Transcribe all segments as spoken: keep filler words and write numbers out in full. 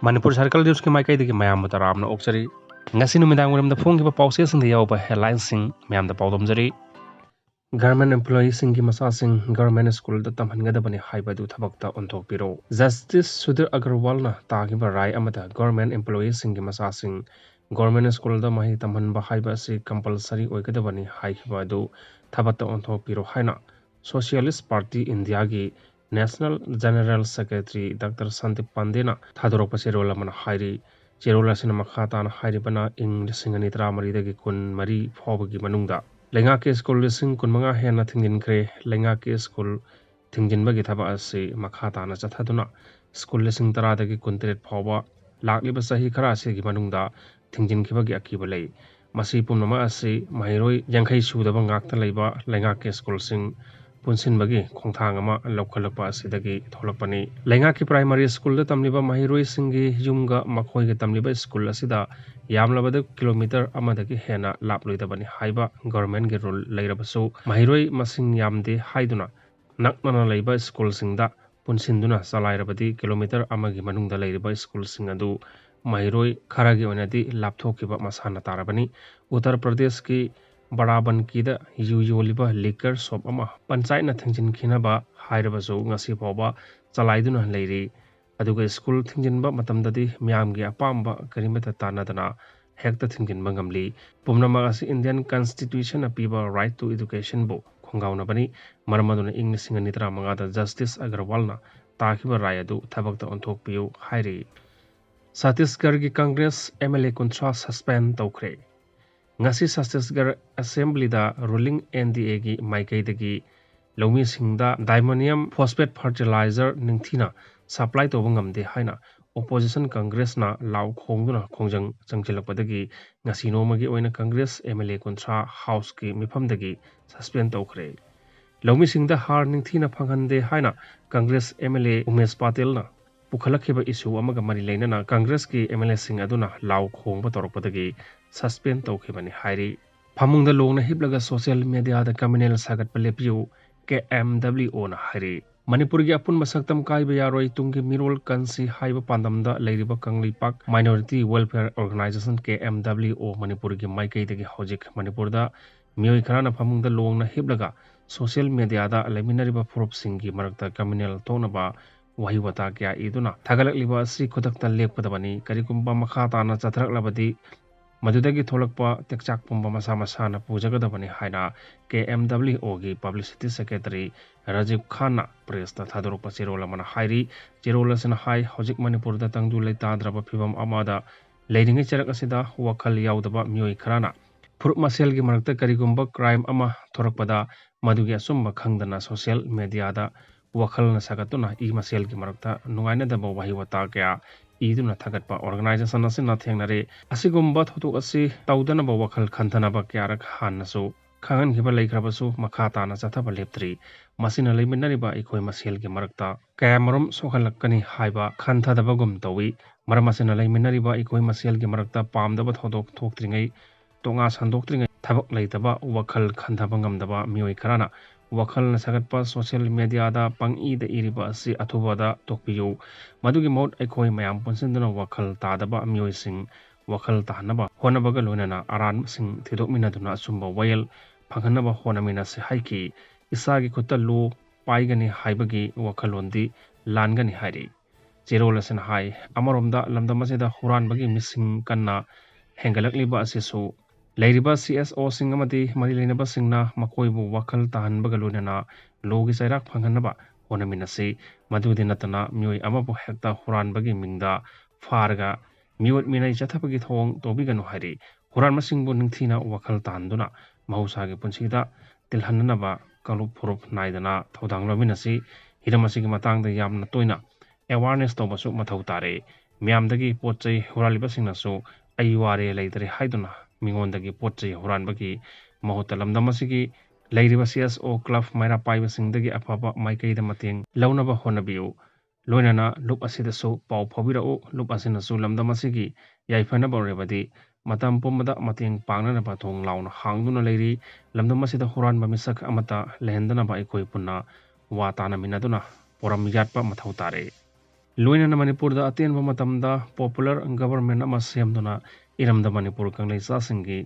Manipur circle ꯅ꯭ꯌꯨꯁꯀꯤ ꯃꯥꯏꯀꯩꯗꯒꯤ ꯃꯌꯥꯝꯕꯨ ꯇꯔꯥꯝꯅ ꯑꯣꯛꯆꯔꯤ꯫ ꯉꯁꯤ ꯅꯨꯃꯤꯗꯥꯡ ꯋꯥꯏꯔꯝꯗ ꯐꯣꯡꯈꯤꯕ ꯄꯥꯎꯆꯦꯁꯤꯡꯗ ꯌꯥꯎꯕ headlineꯁꯤꯡ ꯃꯌꯥꯝꯗ ꯄꯥꯎꯗꯝꯖꯔꯤ꯫ Government employeeꯁꯤꯡꯒꯤ ꯃꯆꯥꯁꯤꯡ government schoolꯗ ꯇꯝꯍꯟꯒꯗꯕꯅꯤ ꯍꯥꯏꯕ ꯑꯗꯨ ꯊꯕꯛꯇ ꯑꯣꯟꯊꯣꯛꯄꯤꯔꯣ꯫ Justice ꯁꯨꯙꯤꯔ ꯑꯒꯔꯋꯥꯜꯅ ꯇꯥꯈꯤꯕ ꯔꯥꯏ ꯑꯃꯗ government employeeꯁꯤꯡꯒꯤ ꯃꯆꯥꯁꯤꯡ government schoolꯗ ꯃꯍꯩ ꯇꯝꯍꯟꯕ ꯍꯥꯏꯕ ꯑꯁꯤ compulsory ꯑꯣꯏꯒꯗꯕꯅꯤ ꯍꯥꯏꯈꯤꯕ ꯑꯗꯨ ꯊꯕꯛꯇ ꯑꯣꯟꯊꯣꯛꯄꯤꯔꯣ ꯍꯥꯏꯅ Socialist Party Indiaꯒꯤ National General Secretary Doctor Sandeep ꯄꯥꯟꯗꯦꯅ ꯊꯥꯗꯣꯔꯛꯄ ꯆꯦꯔꯣꯜ ꯑꯃꯅ ꯍꯥꯏꯔꯤ꯫ ꯆꯦꯔꯣꯜ ꯑꯁꯤꯅ ꯃꯈꯥ ꯇꯥꯅ ꯍꯥꯏꯔꯤꯕꯅ, ꯏꯪ ꯂꯤꯁꯤꯡ ꯑꯅꯤ ꯇꯔꯥꯃꯔꯤꯗꯒꯤ ꯀꯨꯟꯃꯔꯤ ꯐꯥꯎꯕꯒꯤ ꯃꯅꯨꯡꯗ ꯂꯩꯉꯥꯛꯀꯤ school ꯂꯤꯁꯤꯡ ꯀꯨꯟꯃꯉꯥ ꯍꯦꯟꯅ ꯊꯤꯡꯖꯤꯟꯈ꯭ꯔꯦ꯫ ꯂꯩꯉꯥꯛꯀꯤ school ꯊꯤꯡꯖꯤꯟꯕꯒꯤ ꯊꯕꯛ ꯑꯁꯤ ꯃꯈꯥ ꯇꯥꯅ ꯆꯠꯊꯗꯨꯅ school ꯂꯤꯁꯤꯡ ꯇꯔꯥꯗꯒꯤ ꯀꯨꯟꯇꯔꯦꯠ ꯐꯥꯎꯕ ꯂꯥꯛꯂꯤꯕ ꯆꯍꯤ ꯈꯔ ꯑꯁꯤꯒꯤ ꯃꯅꯨꯡꯗ ꯊꯤꯡꯖꯤꯟꯈꯤꯕꯒꯤ ꯑꯀꯤꯕ ꯂꯩ꯫ ꯃꯁꯤ ꯄꯨꯝꯅꯃꯛ ꯑꯁꯤ ꯃꯍꯩꯔꯣꯏ ꯌꯥꯡꯈꯩ ꯁꯨꯗꯕ ꯉꯥꯛꯇ ꯂꯩꯕ ꯂꯩꯉꯥꯛꯀꯤ schoolꯁꯤꯡ ꯄꯨꯟꯁꯤꯟꯕꯒꯤ ꯈꯣꯡꯊꯥꯡ ꯑꯃ ꯂꯧꯈꯠꯂꯛꯄ ꯑꯁꯤꯗꯒꯤ ꯊꯣꯛꯂꯛꯄꯅꯤ꯫ ꯂꯩꯉꯥꯛꯀꯤ primary schoolꯗ ꯇꯝꯂꯤꯕ ꯃꯍꯩꯔꯣꯏꯁꯤꯡꯒꯤ ꯌꯨꯝꯒ ꯃꯈꯣꯏꯒ ꯇꯝꯂꯤꯕ school ꯑꯁꯤꯗ ꯌꯥꯝꯂꯕꯗ kilometre ꯑꯃꯗꯒꯤ ꯍꯦꯟꯅ ꯂꯥꯞꯂꯣꯏꯗꯕꯅꯤ ꯍꯥꯏꯕ governmentꯀꯤ rule ꯂꯩꯔꯕꯁꯨ, ꯃꯍꯩꯔꯣꯏ ꯃꯁꯤꯡ ꯌꯥꯝꯗꯦ ꯍꯥꯏꯗꯨꯅ ꯅꯛꯅꯅ ꯂꯩꯕ schoolꯁꯤꯡꯗ ꯄꯨꯟꯁꯤꯟꯗꯨꯅ ꯆꯂꯥꯏꯔꯕꯗꯤ kilometre ꯑꯃꯒꯤ ꯃꯅꯨꯡꯗ ꯂꯩꯔꯤꯕ schoolꯁꯤꯡ ꯑꯗꯨ ꯃꯍꯩꯔꯣꯏ ꯈꯔꯒꯤ ꯑꯣꯏꯅꯗꯤ ꯂꯥꯞꯊꯣꯛꯈꯤꯕ ꯃꯁꯥꯅ ꯇꯥꯔꯕꯅꯤ꯫ ꯎꯠꯇꯔ ꯄ꯭ꯔꯗꯦꯁꯀꯤ ꯕꯔꯥꯕꯟꯀꯤꯗ ꯌꯨ ꯌꯣꯜꯂꯤꯕ liquor shop ꯑꯃ ꯄꯟꯆꯥꯌꯠꯅ ꯊꯤꯡꯖꯤꯟꯈꯤꯅꯕ ꯍꯥꯏꯔꯕꯁꯨ ꯉꯁꯤ ꯐꯥꯎꯕ ꯆꯂꯥꯏꯗꯨꯅ ꯂꯩꯔꯤ꯫ ꯑꯗꯨꯒ school ꯊꯤꯡꯖꯤꯟꯕ ꯃꯇꯝꯗꯗꯤ ꯃꯤꯌꯥꯝꯒꯤ ꯑꯄꯥꯝꯕ ꯀꯔꯤꯃꯠꯇ ꯇꯥꯟꯅꯗꯅ ꯍꯦꯛꯇ ꯊꯤꯡꯖꯤꯟꯕ ꯉꯝꯂꯤ꯫ ꯄꯨꯝꯅꯃꯛ ꯑꯁꯤ Indian Constitutionꯅ ꯄꯤꯕ right to educationꯕꯨ ꯈꯣꯡꯒꯥꯎꯅꯕꯅꯤ꯫ ꯃꯔꯝ ꯑꯗꯨꯅ ꯏꯪ ꯂꯤꯁꯤꯡ ꯑꯅꯤ ꯇꯔꯥꯃꯉꯥꯗ Justice ꯑꯒꯔꯋꯥꯜꯅ ꯇꯥꯈꯤꯕ ꯔꯥꯏ ꯑꯗꯨ ꯊꯕꯛꯇ ꯑꯣꯟꯊꯣꯛꯄꯤꯌꯨ ꯍꯥꯏꯔꯤ꯫ ꯆꯇꯤꯁꯒꯔꯒꯤ Congress MLA ꯀꯨꯟꯊ꯭ꯔꯥ suspend ꯇꯧꯈ꯭ꯔꯦ꯫ ꯉꯁꯤ ꯆꯇꯤꯁꯒꯔ Assemblyꯗ ruling NDAꯒꯤ ꯃꯥꯏꯀꯩꯗꯒꯤ ꯂꯧꯃꯤꯁꯤꯡꯗ diammonium phosphate fertilizer ꯅꯤꯡꯊꯤꯅ supply ꯇꯧꯕ ꯉꯝꯗꯦ ꯍꯥꯏꯅ opposition Congressꯅ ꯂꯥꯎ ꯈꯣꯡꯗꯨꯅ ꯈꯣꯡꯖꯪ ꯆꯪꯁꯤꯜꯂꯛꯄꯗꯒꯤ ꯉꯁꯤ ꯅꯣꯡꯃꯒꯤ ꯑꯣꯏꯅ Congress MLA ꯀꯨꯟꯊ꯭ꯔꯥ Houseꯀꯤ ꯃꯤꯐꯝꯗꯒꯤ suspend ꯇꯧꯈ꯭ꯔꯦ꯫ ꯂꯧꯃꯤꯁꯤꯡꯗ ꯍꯥꯔ ꯅꯤꯡꯊꯤꯅ ꯐꯪꯍꯟꯗꯦ ꯍꯥꯏꯅ Congress MLA ꯎꯃꯦꯁ ꯄꯥꯇꯤꯜꯅ ꯄꯨꯈꯠꯂꯛꯈꯤꯕ issue ꯑꯃꯒ ꯃꯔꯤ ꯂꯩꯅꯅ Congressꯀꯤ MLAꯁꯤꯡ ꯑꯗꯨꯅ ꯂꯥꯎ ꯈꯣꯡꯕ ꯇꯧꯔꯛꯄꯗꯒꯤ suspend ꯇꯧꯈꯤꯕꯅꯤ ꯍꯥꯏꯔꯤ꯫ ꯐꯃꯨꯡꯗ ꯂꯣꯡꯅ ꯍꯤꯞꯂꯒ social mediaꯗ communal ꯁꯥꯒꯠꯄ ꯂꯦꯞꯄꯤꯌꯨ, KMWOꯅ ꯍꯥꯏꯔꯤ꯫ ꯃꯅꯤꯄꯨꯔꯒꯤ ꯑꯄꯨꯟꯕ ꯁꯛꯇꯝ ꯀꯥꯏꯕ ꯌꯥꯔꯣꯏ, ꯇꯨꯡꯒꯤ ꯃꯤꯔꯣꯜ ꯀꯟꯁꯤ ꯍꯥꯏꯕ ꯄꯥꯟꯗꯝꯗ ꯂꯩꯔꯤꯕ Kangleipak Minority Welfare Organization, K M W O, ꯃꯅꯤꯄꯨꯔꯒꯤ ꯃꯥꯏꯀꯩꯗꯒꯤ ꯍꯧꯖꯤꯛ ꯃꯅꯤꯄꯨꯔꯗ ꯃꯤꯑꯣꯏ ꯈꯔꯅ ꯐꯃꯨꯡꯗ ꯂꯣꯡꯅ ꯍꯤꯞꯂꯒ social mediaꯗ ꯂꯩꯃꯤꯟꯅꯔꯤꯕ ꯐꯨꯔꯨꯞꯁꯤꯡꯒꯤ ꯃꯔꯛꯇ communal ꯊꯣꯛꯅꯕ ꯋꯥꯍꯩ ꯋꯥꯇꯥ ꯀꯌꯥ ꯏꯗꯨꯅ ꯊꯥꯒꯠꯂꯛꯂꯤꯕ ꯑꯁꯤ ꯈꯨꯗꯛꯇ ꯂꯦꯞꯀꯗꯕꯅꯤ꯫ ꯀꯔꯤꯒꯨꯝꯕ ꯃꯈꯥ ꯇꯥꯅ ꯆꯠꯊꯔꯛꯂꯕꯗꯤ ꯃꯗꯨꯗꯒꯤ ꯊꯣꯛꯂꯛꯄ ꯇꯦꯛꯆꯥꯛ ꯄꯨꯝꯕ ꯃꯁꯥ ꯃꯁꯥꯅ ꯄꯨꯖꯒꯗꯕꯅꯤ ꯍꯥꯏꯅ K M W Oꯒꯤ publicity secretary Rajiv ꯈꯥꯟꯅ pressꯇ ꯊꯥꯗꯣꯔꯛꯄ ꯆꯦꯔꯣꯜ ꯑꯃꯅ ꯍꯥꯏꯔꯤ꯫ ꯆꯦꯔꯣꯜ ꯑꯁꯤꯅ ꯍꯥꯏ, ꯍꯧꯖꯤꯛ ꯃꯅꯤꯄꯨꯔꯗ ꯇꯪꯗꯨ ꯂꯩꯇꯥꯗ꯭ꯔꯕ ꯐꯤꯕꯝ ꯑꯃꯗ ꯂꯩꯔꯤꯉꯩ ꯆꯔꯛ ꯑꯁꯤꯗ ꯋꯥꯈꯜ ꯌꯥꯎꯗꯕ ꯃꯤꯑꯣꯏ ꯈꯔꯅ ꯐꯨꯔꯨꯞ ꯃꯁꯦꯜꯒꯤ ꯃꯔꯛꯇ ꯀꯔꯤꯒꯨꯝꯕ crime ꯑꯃ ꯊꯣꯔꯛꯄꯗ ꯃꯗꯨꯒꯤ ꯑꯆꯨꯝꯕ ꯈꯪꯗꯅ social mediaꯗ ꯋꯥꯈꯜꯅ ꯁꯥꯒꯠꯇꯨꯅ ꯏ ꯃꯁꯦꯜꯒꯤ ꯃꯔꯛꯇ ꯅꯨꯡꯉꯥꯏꯅꯗꯕ ꯋꯥꯍꯩ ꯋꯥꯇꯥ ꯀꯌꯥ ꯏꯗꯨꯅ ꯊꯥꯒꯠꯄ organization ꯑꯁꯤꯅ ꯊꯦꯡꯅꯔꯦ꯫ ꯑꯁꯤꯒꯨꯝꯕ ꯊꯧꯗꯣꯛ ꯑꯁꯤ ꯇꯧꯗꯅꯕ ꯋꯥꯈꯜ ꯈꯟꯊꯅꯕ ꯀꯌꯥꯔꯛ ꯍꯥꯟꯅꯁꯨ ꯈꯪꯍꯟꯈꯤꯕ ꯂꯩꯈ꯭ꯔꯕꯁꯨ ꯃꯈꯥ ꯇꯥꯅ ꯆꯠꯊꯕ ꯂꯦꯞꯇ꯭ꯔꯤ꯫ ꯃꯁꯤꯅ ꯂꯩꯃꯤꯟꯅꯔꯤꯕ ꯑꯩꯈꯣꯏ ꯃꯁꯦꯜꯒꯤ ꯃꯔꯛꯇ ꯀꯌꯥꯃꯔꯨꯝ ꯁꯣꯛꯍꯜꯂꯛꯀꯅꯤ ꯍꯥꯏꯕ ꯈꯟꯊꯗꯕꯒꯨꯝ ꯇꯧꯏ꯫ ꯃꯔꯝ ꯑꯁꯤꯅ ꯂꯩꯃꯤꯟꯅꯔꯤꯕ ꯑꯩꯈꯣꯏ ꯃꯁꯦꯜꯒꯤ ꯃꯔꯛꯇ ꯄꯥꯝꯗꯕ ꯊꯧꯗꯣꯛ ꯊꯣꯛꯇ꯭ꯔꯤꯉꯩ, ꯇꯣꯉꯥ ꯁꯟꯗꯣꯛꯇ꯭ꯔꯤꯉꯩ ꯊꯕꯛ ꯂꯩꯇꯕ, ꯋꯥꯈꯜ ꯈꯟꯊꯕ ꯉꯝꯗꯕ ꯃꯤꯑꯣꯏ ꯈꯔꯅ ꯋꯥꯈꯜꯅ ꯁꯥꯒꯠꯄ social mediaꯗ ꯄꯪꯏꯗ ꯏꯔꯤꯕ ꯑꯁꯤ ꯑꯊꯨꯕꯗ ꯇꯣꯛꯄꯤꯌꯨ꯫ ꯃꯗꯨꯒꯤ ꯃꯍꯨꯠ ꯑꯩꯈꯣꯏ ꯃꯌꯥꯝ ꯄꯨꯟꯁꯤꯟꯗꯨꯅ ꯋꯥꯈꯜ ꯇꯥꯗꯕ ꯃꯤꯑꯣꯏꯁꯤꯡ ꯋꯥꯈꯜ ꯇꯥꯍꯟꯅꯕ ꯍꯣꯠꯅꯕꯒ ꯂꯣꯏꯅꯅ ꯑꯔꯥꯟꯕꯁꯤꯡ ꯊꯤꯗꯣꯛꯃꯤꯟꯅꯗꯨꯅ ꯑꯆꯨꯝꯕ ꯋꯥꯌꯦꯜ ꯐꯪꯍꯟꯅꯕ ꯍꯣꯠꯅꯃꯤꯟꯅꯁꯤ ꯍꯥꯏꯈꯤ꯫ ꯏꯁꯥꯒꯤ ꯈꯨꯠꯇ ꯂꯣ ꯄꯥꯏꯒꯅꯤ ꯍꯥꯏꯕꯒꯤ ꯋꯥꯈꯜꯂꯣꯟꯗꯤ ꯂꯥꯟꯒꯅꯤ ꯍꯥꯏꯔꯤ꯫ ꯆꯦꯔꯣꯜ ꯑꯁꯤꯅ ꯍꯥꯏ, ꯑꯃꯔꯣꯝꯗ ꯂꯝꯗꯝ ꯑꯁꯤꯗ ꯍꯨꯔꯥꯟꯕꯒꯤ ꯃꯤꯁꯤꯡ ꯀꯟꯅ ꯍꯦꯟꯒꯠꯂꯛꯂꯤꯕ ꯑꯁꯤꯁꯨ ꯂꯩꯔꯤꯕ C S Oꯁꯤꯡ ꯑꯃꯗꯤ ꯃꯔꯤ ꯂꯩꯅꯕꯁꯤꯡꯅ ꯃꯈꯣꯏꯕꯨ ꯋꯥꯈꯜ ꯇꯥꯍꯟꯕꯒ ꯂꯣꯏꯅꯅ ꯂꯣꯒꯤ ꯆꯩꯔꯥꯛ ꯐꯪꯍꯟꯅꯕ ꯍꯣꯠꯅꯃꯤꯟꯅꯁꯤ꯫ ꯃꯗꯨꯗꯤ ꯅꯠꯇꯅ ꯃꯤꯑꯣꯏ ꯑꯃꯕꯨ ꯍꯦꯛꯇ ꯍꯨꯔꯥꯟꯕꯒꯤ ꯃꯤꯡꯗ ꯐꯥꯔꯒ ꯃꯤꯑꯣꯠ ꯃꯤꯅꯩ ꯆꯠꯊꯕꯒꯤ ꯊꯧꯑꯣꯡ ꯇꯧꯕꯤꯒꯅꯨ ꯍꯥꯏꯔꯤ꯫ ꯍꯨꯔꯥꯟꯕꯁꯤꯡꯕꯨ ꯅꯤꯡꯊꯤꯅ ꯋꯥꯈꯜ ꯇꯥꯍꯟꯗꯨꯅ ꯃꯍꯧꯁꯥꯒꯤ ꯄꯨꯟꯁꯤꯗ ꯇꯤꯜꯍꯟꯅꯅꯕ ꯀꯥꯡꯂꯨꯞ ꯐꯨꯔꯨꯞ ꯅꯥꯏꯗꯅ ꯊꯧꯗꯥꯡ ꯂꯧꯃꯤꯟꯅꯁꯤ꯫ ꯍꯤꯔꯝ ꯑꯁꯤꯒꯤ ꯃꯇꯥꯡꯗ ꯌꯥꯝꯅ ꯇꯣꯏꯅ awareness ꯇꯧꯕꯁꯨ ꯃꯊꯧ ꯇꯥꯔꯦ꯫ ꯃꯤꯌꯥꯝꯗꯒꯤ ꯄꯣꯠ ꯆꯩ ꯍꯨꯔꯥꯜꯂꯤꯕꯁꯤꯡꯅꯁꯨ "ꯑꯩ ꯋꯥꯔꯦ, ꯂꯩꯇꯔꯦ" ꯍꯥꯏꯗꯨꯅ ꯃꯤꯉꯣꯟꯗꯒꯤ ꯄꯣꯠ ꯆꯩ ꯍꯨꯔꯥꯟꯕꯒꯤ ꯃꯍꯨꯠꯇ ꯂꯝꯗꯝ ꯑꯁꯤꯒꯤ ꯂꯩꯔꯤꯕ C S O club ꯃꯩꯔꯥ ꯄꯥꯏꯕꯁꯤꯡꯗꯒꯤ ꯑꯐꯕ ꯃꯥꯏꯀꯩꯗ ꯃꯇꯦꯡ ꯂꯧꯅꯕ ꯍꯣꯠꯅꯕꯤꯌꯨ꯫ ꯂꯣꯏꯅꯅ ꯂꯨꯞ ꯑꯁꯤꯗꯁꯨ ꯄꯥꯎ ꯐꯥꯎꯕꯤꯔꯛꯎ꯫ ꯂꯨꯞ ꯑꯁꯤꯅꯁꯨ ꯂꯝꯗꯝ ꯑꯁꯤꯒꯤ ꯌꯥꯏꯐꯅꯕ ꯑꯣꯏꯔꯕꯗꯤ ꯃꯇꯝ ꯄꯨꯝꯕꯗ ꯃꯇꯦꯡ ꯄꯥꯡꯅꯅꯕ ꯊꯣꯡ ꯂꯥꯎꯅ ꯍꯥꯡꯗꯨꯅ ꯂꯩꯔꯤ꯫ ꯂꯝꯗꯝ ꯑꯁꯤꯗ ꯍꯨꯔꯥꯟꯕ ꯃꯤꯁꯛ ꯑꯃꯠꯇ ꯂꯩꯍꯟꯗꯅꯕ ꯑꯩꯈꯣꯏ ꯄꯨꯟꯅ ꯋꯥ ꯇꯥꯅꯃꯤꯟꯅꯗꯨꯅ ꯄꯣꯔꯝ ꯌꯥꯠꯄ ꯃꯊꯧ ꯇꯥꯔꯦ꯫ ꯂꯣꯏꯅꯅ ꯃꯅꯤꯄꯨꯔꯗ ꯑꯇꯦꯟꯕ ꯃꯇꯝꯗ popular government ꯑꯃ ꯁꯦꯝꯗꯨꯅ ꯏꯔꯝꯗꯝ ꯃꯅꯤꯄꯨꯔ ꯀꯪꯂꯩꯆꯥꯁꯤꯡꯒꯤ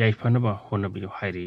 ꯌꯥꯏꯐꯅꯕ ꯍꯣꯠꯅꯕꯤꯌꯨ ꯍꯥꯏꯔꯤ꯫